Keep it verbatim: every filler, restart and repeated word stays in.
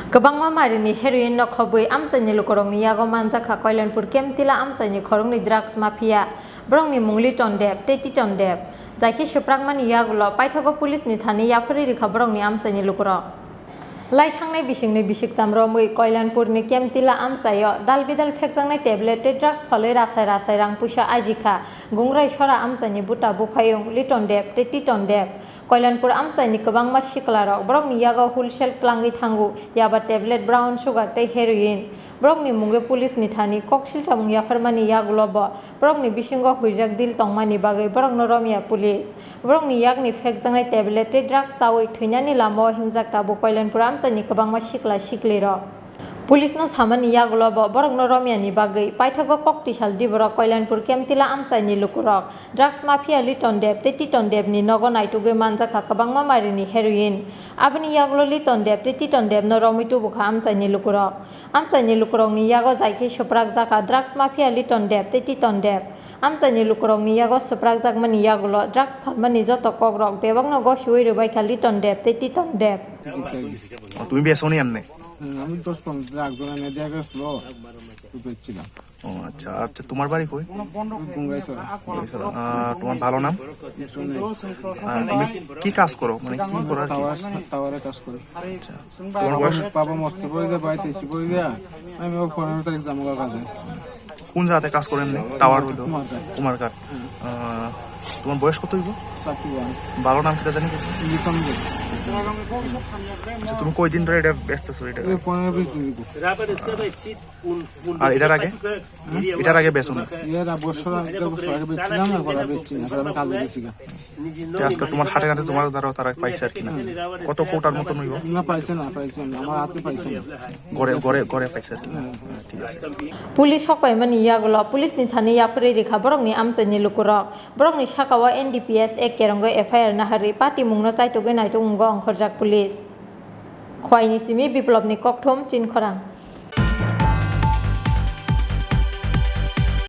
Kwbangma marini heroin no khobwi amchaini lukurokni yago manjakha Koilanpur Kemtila amchaini khoroknwi drugs mafia. Borokni mung Liton Deb tei Titon Deb. Jaikhe swprakmani yagulo paithago police ni thani yapharwi rikha borokni amchaini lukurok. Lai thangnai bisingni bisiktam romwi Koilanpurni Kemtila amchaio dal bidal phekjaknai tablet tei drugs phalwi rasai rasai rang puisa ajikha Gungrai Sora amchaini buta buphayung Liton Deb tei Titon Deb. Koilanpur amchaini kwbangma siklarok borokni yago wholesale tlangwi thango, yaba tablet, brown sugar tei heroin. Borokni mungwi police ni thani kok silchamung yapharmani yagulo bo borokni bisingo huijak deal tongmani bagwi borokno romya police. Borokni yakni phekjaknai tablet tei drugs chawi thwinani lamao himjak tabuk Koilanpur amchaini kwbangma sikla siklirok. Police no samani yagulo bo borokno romyani bagwi paithago kok tisal diborok Koilanpur Kemtila amchaini lukurok. Drugs mafia Liton Deb tei Titon Deb ni nogo naitugwi manjakha kwbangma marini heroin. Aboni yagulo Liton Deb tei Titon Deb no romwi tubukha amchaini lukurok. Amchaini lukurokni yago jaikhe swprakjakha drugs mafia Liton Deb tei Titon Deb. Amchaini lukurokni yago swprakjakmani yagulo drugs phalmani joto kokrok bebakno gosiwi rwbaikha Liton Deb tei Titon Deb. ও, তুমি বেচো নি এমনি? হুম, আমি দশ পনেরো দিন একজন এনে দিয়ে গেছিল, তো বেচছিলাম। ও আচ্ছা, আচ্ছা, তোমার বাড়ি কই? ওই গঙ্গাইছড়া। আহ, তোমার ভালো নাম? আর তুমি কি কাজ করো? মানে কি করার কি? টাওয়ার, টাওয়ারে কাজ করি। আচ্ছা। তোমার বয়স? বাবা মরতে পড়ে যায়, বাড়িতে এসে পড়ে যায়। আমি ওই পনেরো তারিখ যাবো কাজে। কোন জায়গাতে কাজ করেন? টাওয়ার হলো? কুমারঘাট। কুমারঘাট। আহ, তোমার বয়স কত হইব? Thirty one. ভালো নাম কিতা জানি কিছু? লিটন দে। আচ্ছা, তুমি কয়দিন ধরে এটা ব্যস্ত আছো এটা? এই পনেরো বিশ দিন। আর এটার আগে? এটার আগে বেচো না? এর আগে বছর আগে, বছর আগে বেচছিলাম, এখন আর বেচছি না, এখন আমি কাজে গেছি গা। তো আজকে তোমার হাতে নাতে তোমার দ্বারা তারা পাইছে আর কি না? কত কোটার মতন হইব? না, পাইছে না, পাইছে না, আমার হাতে পাইছে না। ঘরে, ঘরে, ঘরে পাইছে আর কি না? হ্যাঁ, ঠিক আছে। Police sokpaimani yagulo police ni thani yapharwi rikha borokni amchaini lukurok. Borokni sakao N D P S Act kerongwi F I R naharwi party mungno chaitugwi naitugmungo ongkhorjak police. Khwaini simi Biplopni kokthum Chinkhorang.